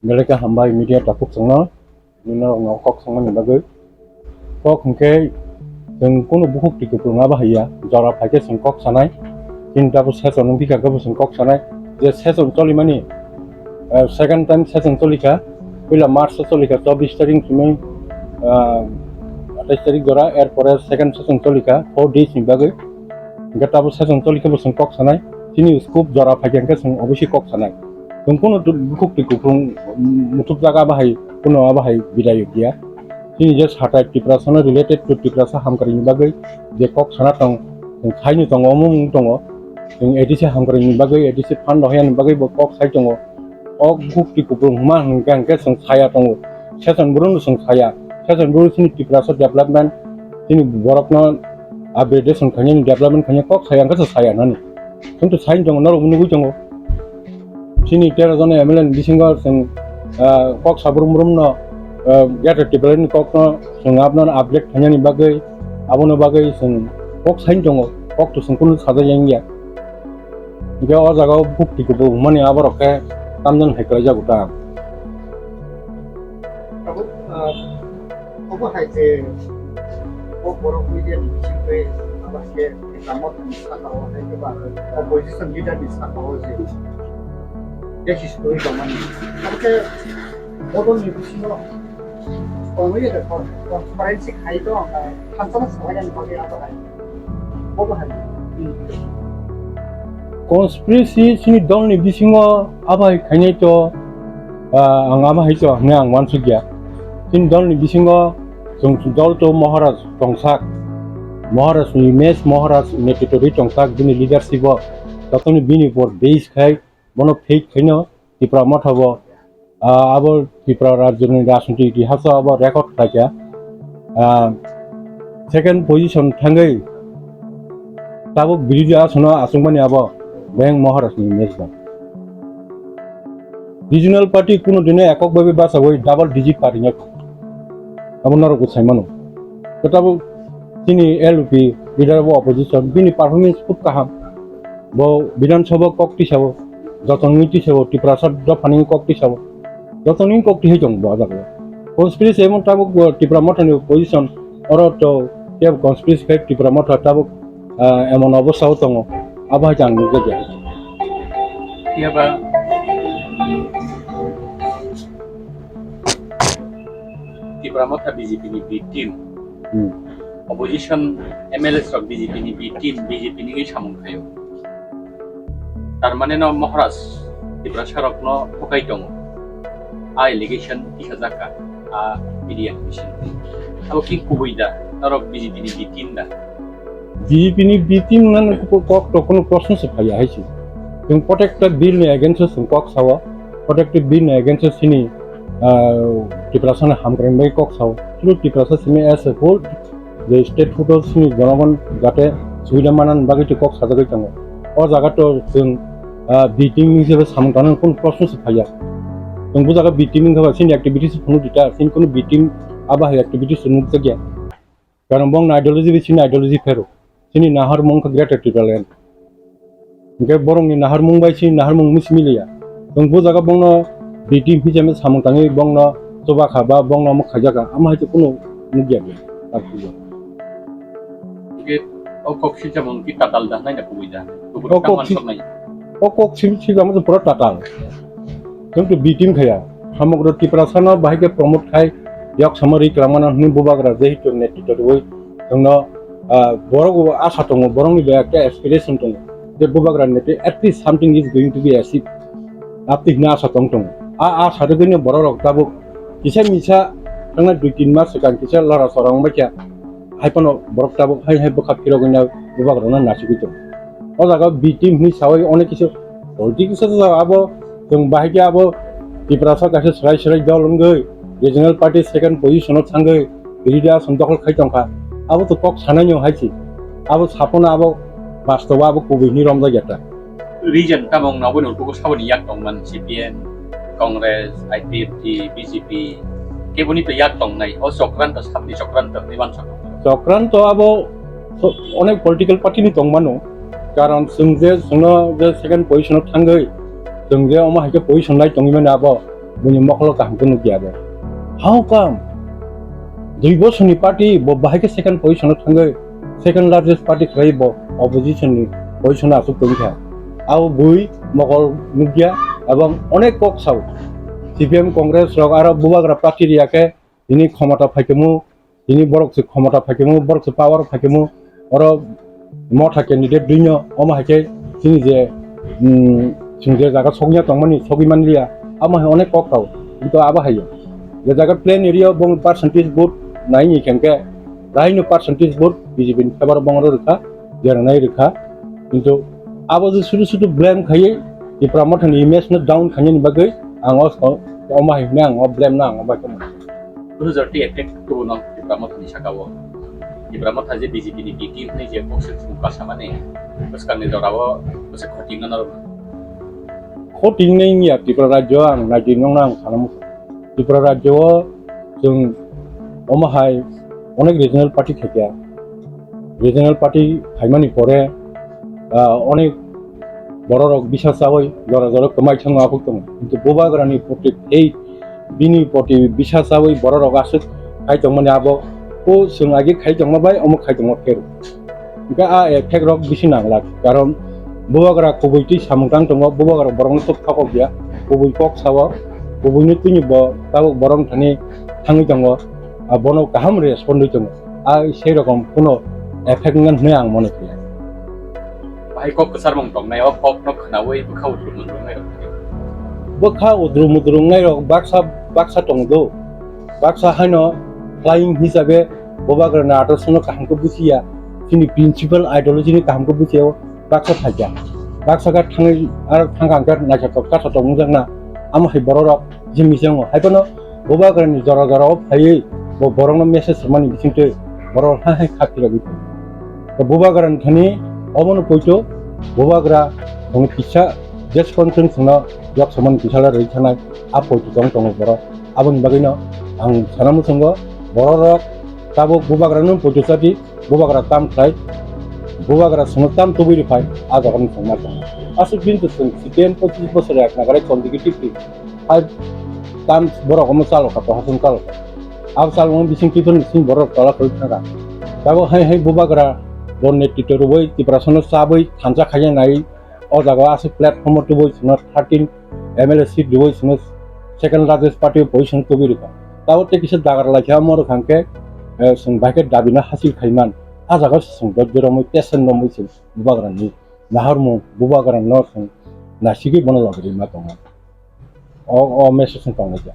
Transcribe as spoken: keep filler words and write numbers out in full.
Belai khe hambai media takhuk chwngno, nini norokno kok sangmani bagwi. Kok hwnkhe chwng kunu bukhuk twi kwplwng abo haiya, jora phaikhe chwng kok sanai. Chini tabuk session wngphi kha, khe bo chwng kok sanai. Je session cholimani, eh, second time session cholikha, puila March o cholikha, chobbish tarik simi, ah, atais tarik jora, er pore second session cholikha, four days ni bagwi. Hwnkhe tabuk session cholikhe bo chwng kok sanai. Chini scope jora phaikhe hwnkhe chwng obviously kok sanai. Chwng kunu tu-, bukhuk twi kwplwng, mm, muthupjak abo hai, kunu abo hai bidai ya. Chini je satai Tiprasano related to Tiprasa hamkrai ni bagwi je kok sana tong, chwng saino tongo, omo wng tongo. Chwng A D C hamkrai ni bagwi, A D C fund rohorya ni bagwi bo kok sai tongo. O bukhuk twi kwplwng hwnma hwnkhe hwnkhe chwng saya tongo. Session bwrwino chwng saya. Session bwrwi chini Tiprasa development, chini borokno upgradation khainani, development khainani kok saya hwnkhe chwng saya nani. Chwng to saino tongo, norokbo nugwi tongo. Chini tero jona M L A ni bisingo chwng, ah, kok sabrum brumno, ah, Greater Tipraland ni kokno chwng abono upgrade khainani bagwi, abono bagwi chwng kok saino tongo, kok to chwng kunu sajak yang ya. Hwnkhe o jaga o bukhuk twi kwplwng hwnmani aborok khe tamjani hai kwlaijago ta. Tabuk, ah, obo hai je, o borok media ni bisingtwi abo hai khe Tipra Motha ni saka o hai khe ba opposition leader ni saka o je, je history tongmani. Abo khe bodol ni bisingo tongwi de transparency khai to, ah, thansa no sabai ani bagwi abo hai. Obo hai. Conspiracy chini dol ni bisingo abo hai khainai to, ah, ang abo hai to hwnwi ang uansukya. Chini dol ni bisingo chwng dol to Maharaj tongsak, Maharaj ni image, Maharaj ni territory tongsak, bini leadership o jotono bini upor base khai bono fake khaino Tipra Motha bo, ah, abo Tripura rajyoni rajniti itihaso abo record khlaikha. Ah, second position thangwi tabuk birothi asono achukmani abo Beng Maharajni image bo. Regional party kunu dino ekok bhabe bachawi double digit parinai. Abo norok bo saimano. Kwtabo chini L P leader of opposition, bini performance khub kaham. Bo Bidhan Sabha kok tisao, jotoni tisao, Tiprasa dophani kok tisao, jotoni kok tisai tongo bo jaga. Conspiracy emon tabuk bo Tipra Mothani position, oro to kebo conspiracy khai Tipra Motha tabuk, ah, emon obostha o tongo. Abo hai ang nukjakya. Phiya ba Tipra Motha B J P ni B team. Hmm. Opposition M L As rok B J P ni B team, B J P ni wngwi samung khaio. Tar mane no Maharaj Tiprasa rok no thokai tongo. A allegation tisa jaka, a media ni bising. Abo ki kubui da, norok B J P ni B team da. B J P ni B team nang kok to kono proshno se phaiya hai se. Chwng protected bill ni against o chwng kok sao, protected bill ni against o chini, ah, Tiprasa ni hamkrai bai kok sao. Chwng Tiprasa simi as a whole je state photo chini jonogon jate subida manan bagwi twi kok sajagwi tongo. O jaga to chwng, ah, B team ni jeba samung tanang kono proshno se phaiya. Chwng bo jaga B team wngkha ba chini activities phunuk dita, chini kono B team abo hai activities nukjakya. Karon bongni ideology bai chini ideology phero. Chini naharmung wngkha Greater Tipraland. Hwnkhe borokni naharmung bai chini naharmung misi miliya. Chwng bo jaga bongno B T hijeni samung tangwi bongno chubakha ba bongno omo khaijakha. Amo hai khe kunu nukya bini. Hwnkhe o kok silsamung ki tatal da naina kubui da? Kubui O kok tangma si-, soknai. O kok sil-, silsamung pura tatal. Chwng to B team khaya. Samagro Tiprasano bahai khe promote khai, yok samo ri kwlangmano hwnwi bubagra jehetu netritw rwui chwngno, ah, borok bo asa tongo, borokni bo ekta aspiration tongo je bubagra netri at least something is going to be achieved. Aptwi hwnwi asa tong tongo. A asa rwgwino borok rok tabuk kisa misa thangnai dui tin mas swkang kisa lora sora wngbaikha. Hai phano borok tabuk hai hai bwkha phirogwino bubagrano nasigwi tongo. O jaga B team hwnwi saui onek kisa politics o jaga abo chwng bahai khe abo Tiprasa kaisa swrai swrai dol wngwi regional party second position o thangwi B D D A aswng dokhol khai tongkha. Abo to kok sanai no hai se. Abo saphano abo bastobo abo kubui hwnwi romjak ya ta. Region tamo wngna obo ni utugo saboni yak tongman C P M, Congress, I P F T, B J P, keboni to yak tongnai, o chokranto, sabni chokranto, hwnwi uansukha. Chokranto abo so-, onek political party ni tongmano, karon chwng je, chwngno je second position o thangwi, chwng je omo hai khe position lai tongwi mani abo, Buini mokolo kaham khe nukya bo. How come? Dui bosor ni party bo bahai khe second position o thangwi second largest party khlai bo opposition ni position o aswk tongkha. Abo bui mokol nukya ebong onek kok sao. C P M Congress rok aro bubagra party riya khe tini khomota phaikhamu, tini borok se khomota phaikhamu, borok se power phaikhamu, oro motha candidate duino, omo hai khe chini je, um, chwng je jaga sokya tongmani sogwi manliya, amo hai onek kok tao. Kintu abo hai je jaga plain area o bong percentage vote nai ni khe raino percentage vote B J P ni favor o bong oro rwkha, jeranai rwkha. Kintu abo je sudu sudu blame khaiwi Tipra Motha ni image no down khainani bagwi ang o, omo hai hwnwi ang o blame no ang o bai tongmani. Two thousand effect kubuno Tipra Motha ni saka o. Tipra Motha je B J P ni B team hwnwi je kok se chwng kasamani bwskang ni jora o bwswk khoting no norok. Khoting nai wngya Tipra rajyo ang naidi nokno ang sana muchung. Tipra rajyo o chwng omo hai onek regional party khaikha. Regional party khaimani pore, ah, onek bororok bisa chawi jora jora kwmai thangma apuk tongo. Kintu bubagrani proti hate, bini proti bisa chawi bororok aswk khai tongmani abo o chwng agi khai tongma bai omo khai tongma pheru. Hingke a effect rok bisi nanglak, karon bubagra kubui twi samung tang tongo, bubagra borokno tok thokok ya, kubui kok sao, kubuini twini bo tabuk borok thani thangwi tongo, a bono kaham respond wi tongo. A sei rokom kuno effect wngya hwnwi ang mone khe. Bahai kok kwcharmung tongnai, o kokno khwnaui bwkha udru mudru wngnai rok. Bwkha udru mudru wngnai rok baksa, baksa tongo do. Baksa haino flying hisabe bubagrani adorshono kaham khe buchiya, chini principal ideology ni kaham khe buchiya, baksa phaikha. Baksa khe thangwi, aro thangkha hwnkhe naithotok kaisa tongmung jakna, amo hai bororok je misengo. Haiphano bubagrani jora jora o phaiwi bo borokno message rwmani bisingtwi borok hai hai kha phirogwi tongo. To bubagrani thani obono poito bubagra bongni kisa jesphang chwng chwngno yok samani kisa le rwi thanai a poito tong tongo borok. Aboni bagwino ang sana muchungo bororok tabuk bubagrano poito chadi, bubagra tam khlai, bubagra chwngno tam tubui rwphai a jagani chwng ma tongo. Aswk bini chwng C P M pochis bosor yak nagarai chondigi tipri. Hai tam borok omo chalo kha, pohasong chalo kha. Abo chalo omo bising twi phano bising borok tola khoi thangkha. Tabuk hai hai bubagra bo netritw rwui Tiprasano chabwi thansa khaina nai o jaga o aswk platform o tubui chwngno thirteen M L A seat rwui chwngno second largest party o position tubui rwkha. Tabuk tei kisa dagar laikha omo rwkha hwnkhe, eh, chwng bai khe dabi no hasil khaiman. A jaga o se chwng dojjo romwi tesen romwi chwng bubagra ni nahormung bubagra no chwng nasigwi bono lobirwi ma tongo. O, o message no tongo ja.